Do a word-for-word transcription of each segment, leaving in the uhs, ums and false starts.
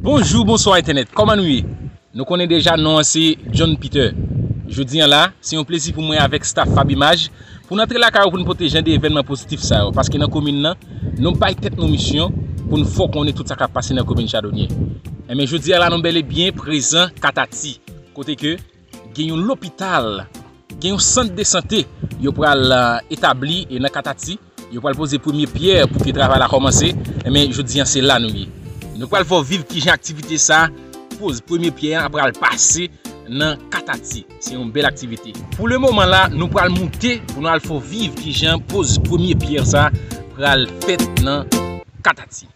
Bonjou, bonswa entènèt, kòman nou ye? Nou konnen deja non an se John Peter. Jodi an la, se yon plezi pou mwen avèk staff Fab Image pou n antre lakay ou pou n pote jan de evènman pozitif sa yo, paske nan komin nan, nou bay tèt nou misyon pou n fè w konnen tout sa k ap pase nan komin Chadonyè. Enben, jodi a la, nou bèl e byen prezan Katati, kote ke gen yon lopital, gen yon sant de sante yo pral, ah, etabli e nan Katati, yo pral poze premye pyè pou ke travay la kòmanse. Enben, jodi an, se la nou ye. Nou pral fè w viv kijan aktivite sa, poz premye pyè an pral pase nan Katati. Se yon bèl aktivite. Pou le moman la, nou pral moute pou nou al fè w viv kijan poz premye pyè sa pral fèt nan Katati.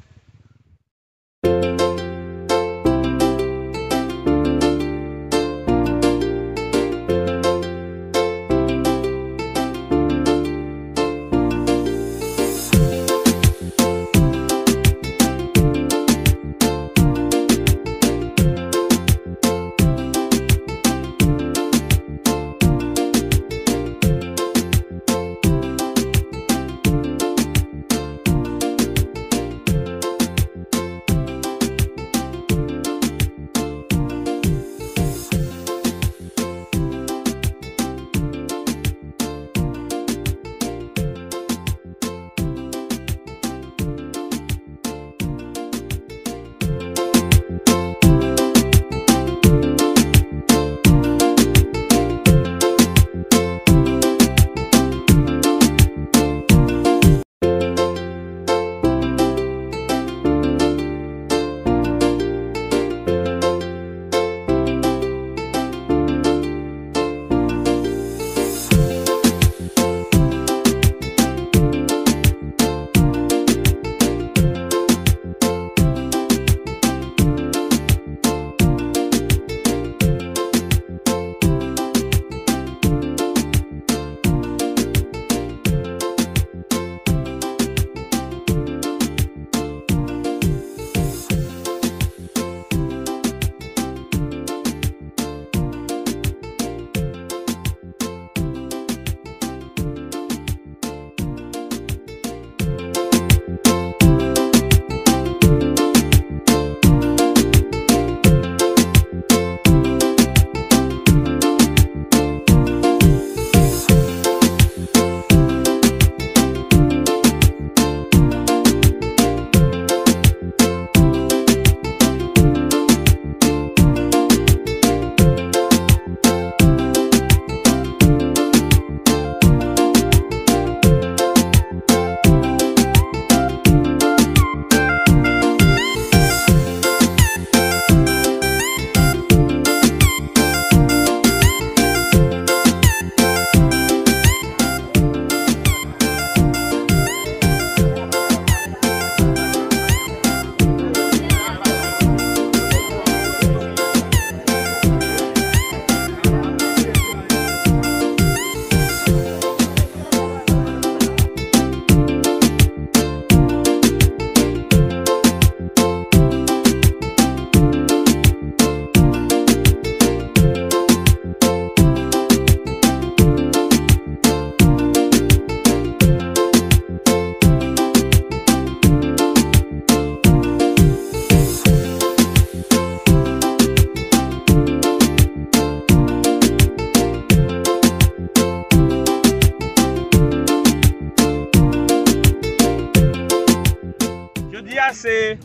Jodi a se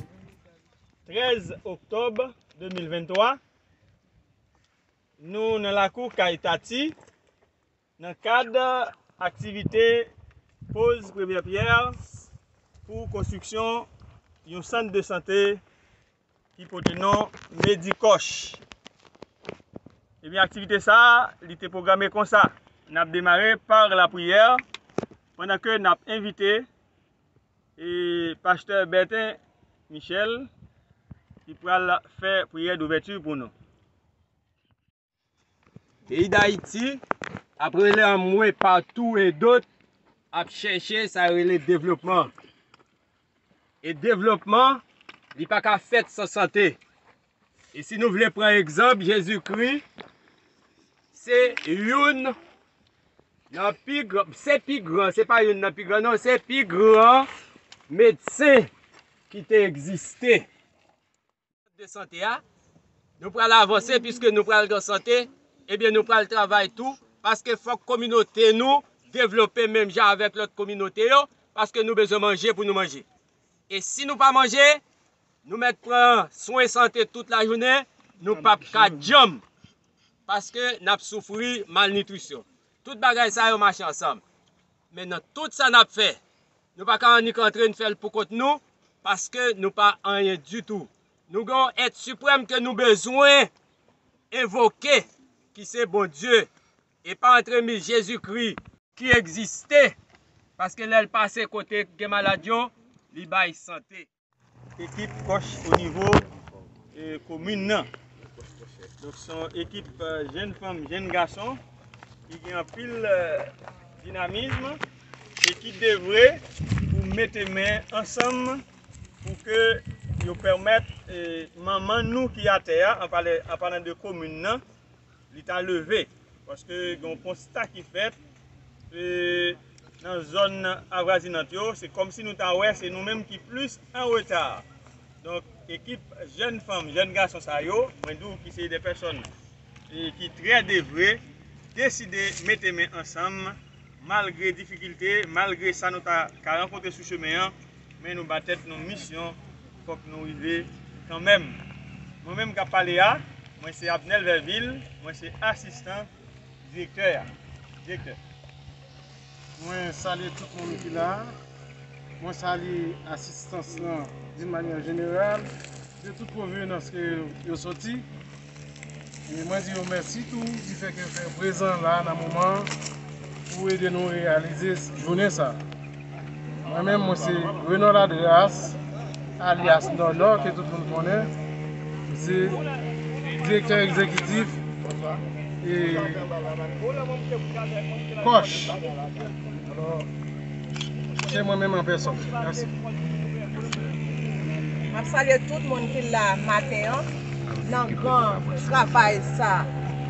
trèz oktòb de mil venntwa. Nou nan lakou kay Tati, nan kad aktivite poz premyè pyè pou konstriksyon yon sant de sante ki pote non Medikoch. Ebyen, aktivite sa a, li te pwograme konsa. N ap demare pa lapriyè, pandan ke n ap envite, e, pastè Bertin Michel, ki pral fè priyè douvèti pou nou. Peyi Dayiti ap rele anmwe pa tou e dot, ap chèche sa yo rele devlopman. E devlopman, li pa ka fèt san sante. E si nou vle pran egzanp, Jezikri, se youn nan pi gran, se pi gran, se pa youn nan pi gran, non, se pi gran medsen ki te egziste. Sante a, nou pral avanse, piske nou pral gen sante, ebyen nou pral travay tou, paske fòk kominote nou devlope menm jan avèk lòt kominote yo, paske nou bezwen manje pou nou manje. E si nou pa manje, nou mèt pran swen sante tout lajounen, nou p ap ka djanm, paske n ap soufri malnitrisyon. Tout bagay sa yo mache ansanm. Men nan tout sa n ap fè, nou pa ka annik antre n fè l pou kont nou, paske nou pa anyen ditou. Nou gen yon èt siprèm ke nou bezwen envoke, ki se Bondye, e pa antremis Jezikri ki egziste, paske lè l pase kote gen malad yo, li bay sante. Ekip kòch o nivo, e, komin nan. Donk, se yon ekip, e, jèn fanm, jèn gason ki gen anpil, e, dinamism e ki devwe pou mete men ansanm pou ke yo pèmèt, e, manman nou ki atè a, an pale, an palan de komin nan, li ta leve. Paske gen yon konsta ki fèt, e, nan zòn avwazinant yo, se kòmsi nou ta wè se nou menm ki plis an reta. Donk, ekip jèn fanm, jèn gason sa yo, mwen di w ki se de pèsòn, e, ki trè devwe, deside mete men ansanm, malgre difikilte, malgre sa nou ta ka rankontre sou chemen an, men nou ba tèt nou misyon, fòk nou rive kanmenm. Mwen menm k ap pale a, mwen se Abnel Vervil, mwen se asistan direktè a. Direktè. Mwen salye tout moun ki la. Mwen salye asistans lan d'une manière générale, de tout pwovenans ke yo soti. E mwen di yo mèsi tou, di fè ke yo fè prezan la nan moman pou ede nou reyalize jounen sa. Mwen menm, mwen se Renan Ladras, alyas Nònò, ke tout moun konnen. M se direktè egzekitif e kòch. Alò, se mwen menm an pèsòn. Mèsi. M ap salye tout moun ki la maten an nan gran travay sa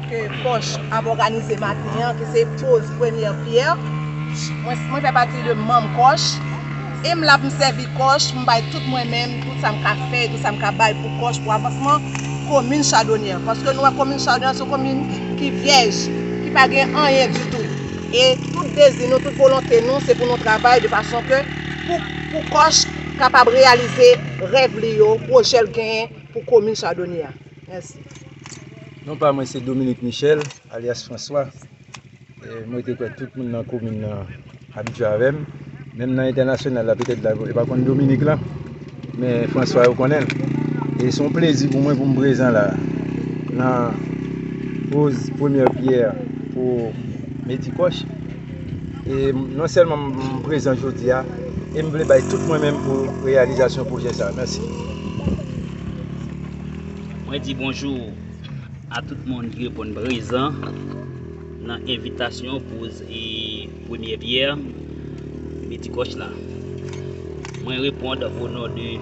ke kòch ap òganize maten an, ki se poz premyè pyè. Mwen, mwen fè pati de manm kòch. E m la pou m sèvi kòch, m bay tout mwen menm, tout sa m ka fè, tout sa m ka bay pou kòch, pou avansman komin Chadonyè. Paske nou wè komin Chadonyè se yon komin ki vyèj, ki pa gen anyen ditou. E tout dezi nou, tout volonte nou, se pou nou travay de fason ke pou, pou kòch kapab reyalize rèv li yo, pwojè l genyen pou komin Chadonyè a. Mèsi. Non pa mwen se Dominique Michel, alyas François. E, mwen te kwè tout moun nan komin nan abitye avè m. Menm nan entènasyonal la, petèt la, yo pa konn Dominique lan, men François yo konnen l. E se yon plezi pou mwen pou m prezan la, nan poz premyè pyè pou Medi Kòch. E non sèlman m prezan jodi a, e m vle bay tout mwen menm pou reyalizasyon pwojè sa a. Mèsi. Mwen di bonjou a tout moun ki reponn prezan nan envitasyon pou poze premyè pyè Medi Kòch la. Mwen reponn o non de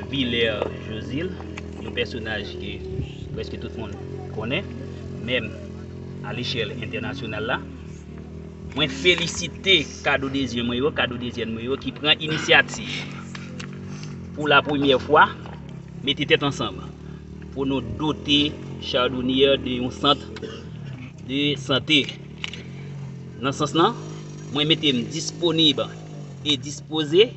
Vilè Josil, yon pèsonaj ke prèske tout moun konnen, menm a lechèl entènasyonal la. Mwen felisite kado de zye mwen yo, kado de zyèn mwen yo ki pran inisyativ pou la premyè fwa mete tèt ansanm pou nou dote Chadonyè de yon sant de sante. Nan sans lan, mwen mete m disponib e dispoze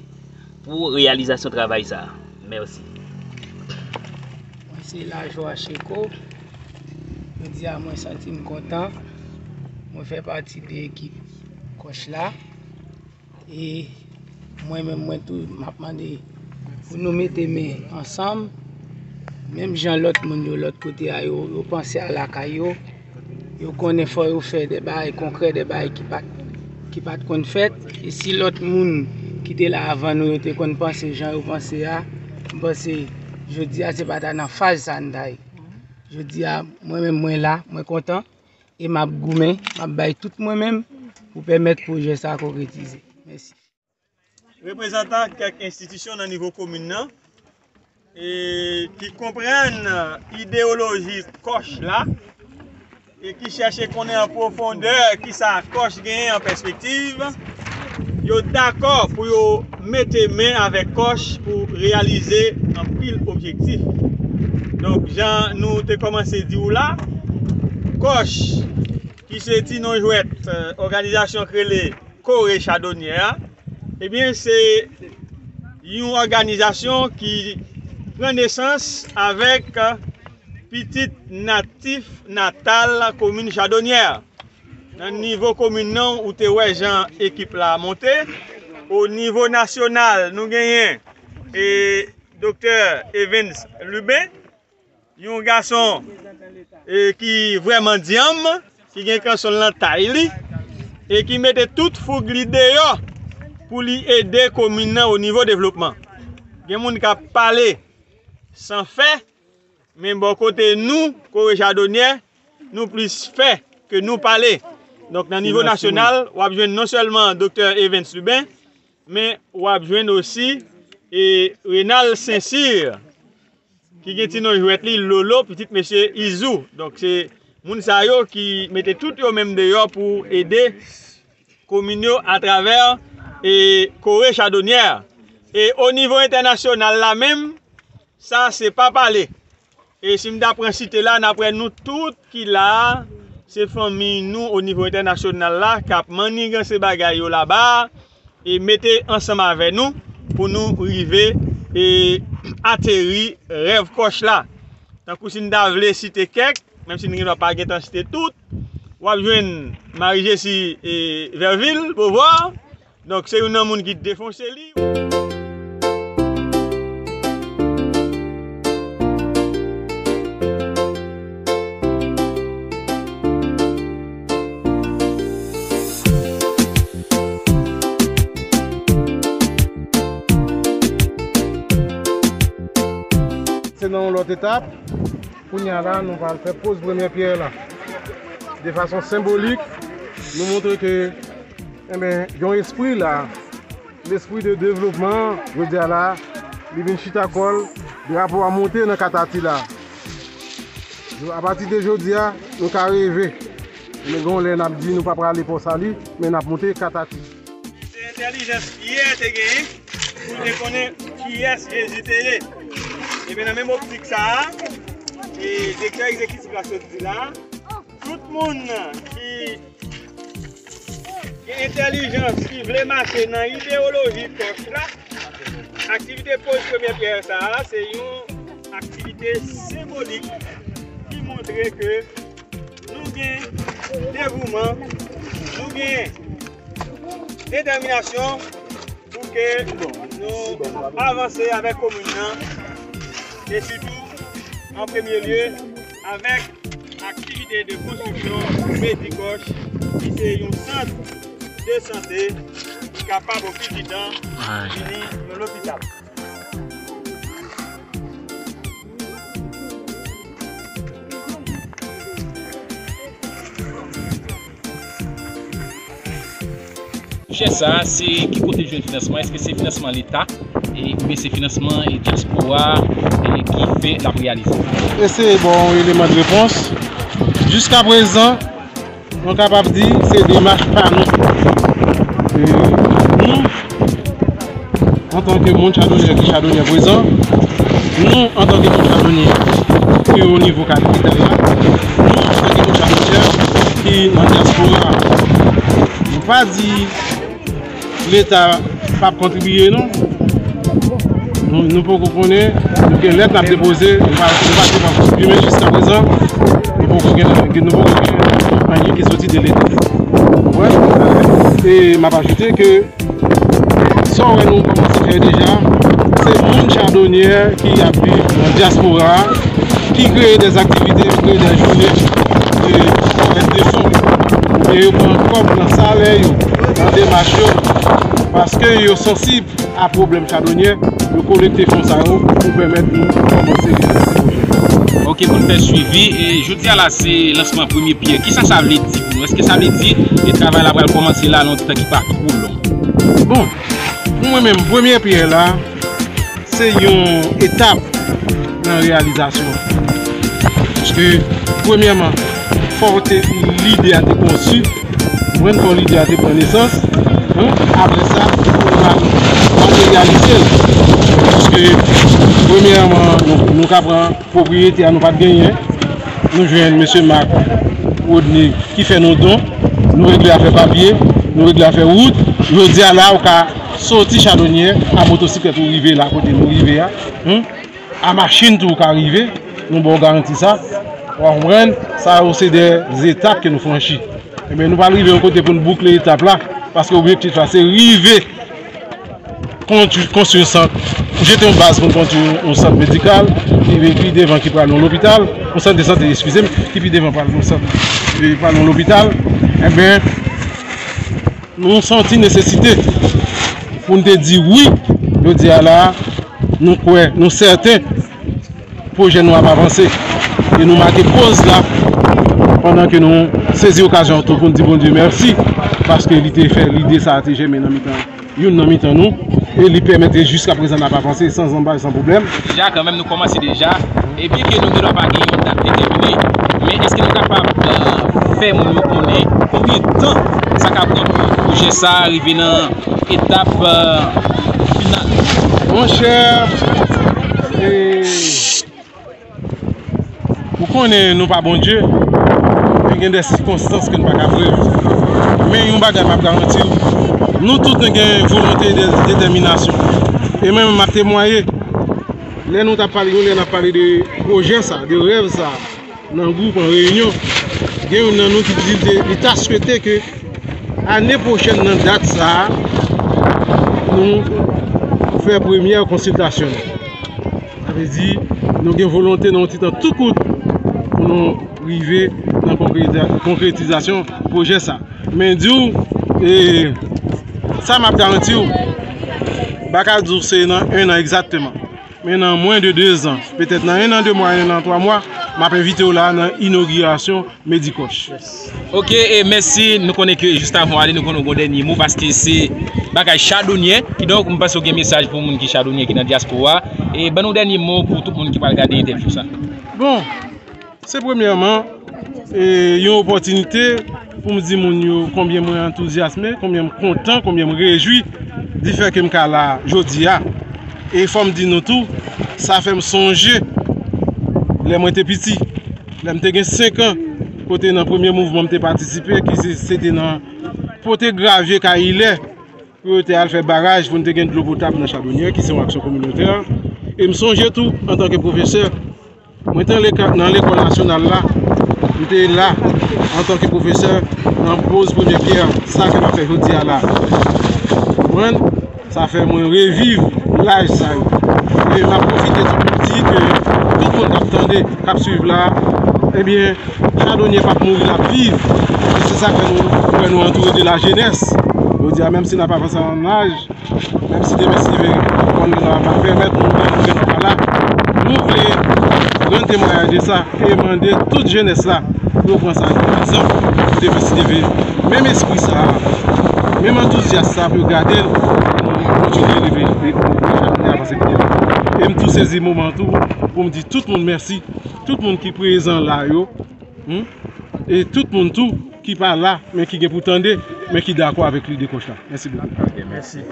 pou reyalizasyon travay sa a. Mèsi. Mwen se Lajwa Cheko. Jodi a, mwen santi m kontan. Mwen fè pati de ekip kòch la. E mwen menm, mwen tou, m ap mande pou nou mete men ansanm. Menm jan lòt moun yo lòt kote a, yo, yo panse a lakay yo. Yo konnen fò yo fè de bagay konkrè, de bagay ki pa t, ki pa t konn fèt. E si lòt moun ki te la avan nou yo te konn panse jan yo panse a, m panse jodi a se pa ta nan faz sa n ta ye. Jodi a, mwen menm mwen la, mwen kontan, e m ap goumen, m ap bay tout mwen menm pou pèmèt pwojè sa a konkretize. Mèsi. Reprezantan kèk enstitisyon nan nivo komin nan, e ki konprann ideyoloji kòch la, e ki chèche konnen an pwofondè kisa kòch genyen an pèspektiv, yo dakò pou yo mete men avèk kòch pou reyalize anpil objektif. Donk, jan nou te kòmanse di w la, Kòch, ki se ti non jwèt, eh, òganizasyon k rele Kore Chadonyè a, ebyen, se yon òganizasyon ki pran nesans avèk, eh, pitit natif natal komin Chadonyè a. Nan nivo komin nan, ou te wè jan ekip la monte. O nivo nasyonal, nou genyen, e, Doktè Evens Lubin, yon gason, e, ki vrèman dyanm, ki gen kanson l nan tay li, e ki mete tout foug li deyò pou li ede komin nan o nivo devlopman. Gen moun k ap pale san fè, men bò kote nou, Kore Chadonyè, nou plis fè ke nou pale. Donk, nan nivo nasyonal, w ap jwenn non sèlman Doktè Evens Lubin, men w ap jwenn osi, e, Renald Saint-Cyr, ki gen ti non jwèt li, Lolo, pitit mesye Izou. Donk, se moun sa yo ki mete tout yo menm deyò pou ede komin yo atravè, e, Kore Chadonyè. E o nivo entènasyonal la menm, sa se pa pale. E si m ta pran site la, n ap wè nou tout ki la a, se fanmi nou o nivo entènasyonal la k ap manniganse bagay yo laba a, e mete ansanm avè nou pou nou rive, e, ateri rèv Kòch la. Tankou si n ta vle site kèk, menm si n gen dwa pa gentan site tout, w ap jwenn Marie Jessie, e, Verville, Beauvoir. Donk, se youn nan moun ki defonse li. Se nan yon lòt etap. Kounye a la, nou pral fè poz premyè pyè la. De fason senbolik, nou montre ke, enben, gen yon espri la, lespri de devlopman, jodi a la, li vin chita kò l, drapo a monte nan Katati la. Apati de jodi a, nou ka reve. Men gen yon lè n ap di nou pa prale Pòsali, men n ap monte Katati. Se entèlijans Pyè te genyen pou l te konnen kiyès Jezi te ye. Ebyen, nan menm optik sa a, e, direktè egzekitif la sot di la, tout moun ki gen entèlijans, ki vle mache nan ideyoloji Kòch la, aktivite poz premyè pyè sa a, se yon aktivite senbolik ki montre ke nou gen devouman, nou gen detèminasyon pou ke nou avanse avèk komin nan, e sitou, an premye lye, avèk aktivite de konstriksyon Medikòch, ki se yon sant de sante ki kapab o fil di tan vini yon lopital. Pwojè sa a, se ki kote l jwenn finansman? Èske se finansman Leta, e, oubyen se finansman, e, dyaspora, e, ki fè l ap reyalize? Eseye ba w yon eleman de repons. Jiskaprezan, nou kapab di se demach pa nou. E, nou, antanke moun Chadonyè ki Chadonyè prezan, nou, antanke moun Chadonyè ki o nivo kapital la, nou, antanke moun Chadonyè ki nan dyaspora, nou pa di Leta p ap kontribiye, non. Nou, nou poko konnen, nou gen lèt n ap depoze, nou pa, nou pa, nou pa kontribiye, men jiskaprezan, nou poko gen, nou poko gen anyen ki soti de Leta. Ou konprann? E m ap ajoute ke sa w wè nou kòmanse fè deja, se moun Chadonyè ki ap viv nan dyaspora a, ki kreye de aktivite, yo kreye de jounen de kòlèk de fon, oubyen yo pran kòb nan salè yo, nan demach yo, paske yo sansib a pwoblèm Chadonyè, yo kolekte fon sa yo pou pèmèt nou kòmanse realize pwojè. Ok, pou n fè swivi, e jodi a la, se lansman premye pyè. Kisa sa vle di pou nou? Èske sa vle di, e travay la pral kòmanse la nan yon tan ki pa twò long? Bon, pou mwen menm, premye pyè la, se yon etap nan reyalizasyon. Paske, premyèman, fò te, lide a te konsui, konprann, fò lide a te pran nesans, hein? Apre sa, pou nou materyalize l. Paske, premyèman, nou, nou ka pran pwopriyete a, nou pa t genyen. Nou jwenn mesye Marc Rodney ki fè nou don. Nou regle afè papye, nou regle afè wout. Jodi a la, ou ka soti Chadonyè a motosiklèt ou rive la kote nou rive a. Hmm? A machin tou ou ka rive, nou ba w garanti sa. Ou konprann? Sa yo se de etap ke nou franchi. Ebyen, nou pral rive yon kote pou n boukle etap la, paske objektif la se rive konstwi, konstwi yon sant, jete yon baz pou n konstwi yon, yon sant medikal, ki pi devan ki pral yon lopital, yon sant de sante, eskize m, ki pi devan pral yon sant, e, pral yon lopital. Ebyen, nou santi nesesite pou n te di wi, jodi a la, nou kwè, nou sèten, pwojè nou ap avanse. E nou make poz la pandan ke nou sezi okazyon an tou pou n di Bondye mèsi, paske li te fè lide sa a te jèmen nan mitan, youn nan mitan nou, e li pèmèt e jiskaprezan n ap avanse san zanbay, san pwoblèm. Deja, kanmenm, nou kòmanse deja. E byen ke nou gendwa pa gen yon dat detèmine, men èske nou kapab, euh, fè moun yo konnen konbyen tan sa ka pran pou pwojè sa a rive nan etap, euh, final? Monchè, e, ou konnen nou pa Bondye, men gen de sikonstans ke n pa ka prevwa. Men yon bagay m ap garanti w, nou tout nou gen volonte e de, detèminasyon. E mwen menm m ap temwaye, lè nou t ap pale, yon lè n ap pale de pwojè sa, de rèv sa, nan gwoup, an reyinyon, gen youn nan nou ki di li te, li ta swete ke ane pwochèn nan dat sa a, nou fè premyè konsiltasyon nou. Sa vle di, nou gen volonte nan yon ti tan tou kout pou nou rive nan konkretiza-, konkretizasyon pwojè sa. Men di w, e, sa m ap garanti w, m pa ka di w se nan en an egzakteman. Men nan mwen de de zan, petèt nan en an, de mwa, en an, twa mwa, m ap envite w la nan inogirasyon Medikòch. Ok, e mèsi. Nou konnen ke jist avan w ale, nou konnen w gen yon dènye mo, paske se bagay Chadonyè. Kidonk, m panse w gen mesaj pou moun ki Chadonyè ki nan dyaspora. E ban nou dènye mo pou tout moun ki pral gade entèvyou sa. Bon, se premyèman, e, yon opòtinite pou m di moun yo konbyen mwen antouzyasme, konbyen m kontan, konbyen m rejwi di fè ke m ka la jodi a. E fò m di nou tou, sa fè m sonje lè mwen te piti, lè m te gen senk an, kote nan premye mouvman m te patisipe, ki se, se te nan pote gravye kay Ilè, pou yo te al fè baraj pou n te gen dlo potab nan Chadonyè, ki se yon aksyon kominotè. E m sonje tou, antanke pwofesè, mwen te nan leka-, nan lekòl nasyonal la, m te la antanke pwofesè nan poz premye pyè sa ke n ap fè jodi a la. Konprann? Sa fè mwen reviv laj sa yo. E m ap pwofite tou pou di ke tout moun k ap tande, k ap swiv la, ebyen, Chadonyè p ap mouri, l ap viv. E se sa k fè nou, fè nou antoure de lajenès. Jodi a, menm si n ap avanse an laj, menm si demen si Dye vle, kò nou la pa pèmèt nou, nou, nou pa la, nou vle rann temwayaj de sa e mande tout jenès la pou yo pran sa egzanp, pou demen si Dye vle, menm espri sa a, menm antouzyas sa a pou yo gade l, pou nou kontinye leve, e, e, e avanse pi devan. E m tou sezi moman an tou pou m di tout moun mèsi, tout moun ki prezan la yo, hmm, e tout moun tou ki pa la, men ki gen pou tande, men ki dakò avèk lide Kòch la. Mèsi bokou. Ok, mèsi.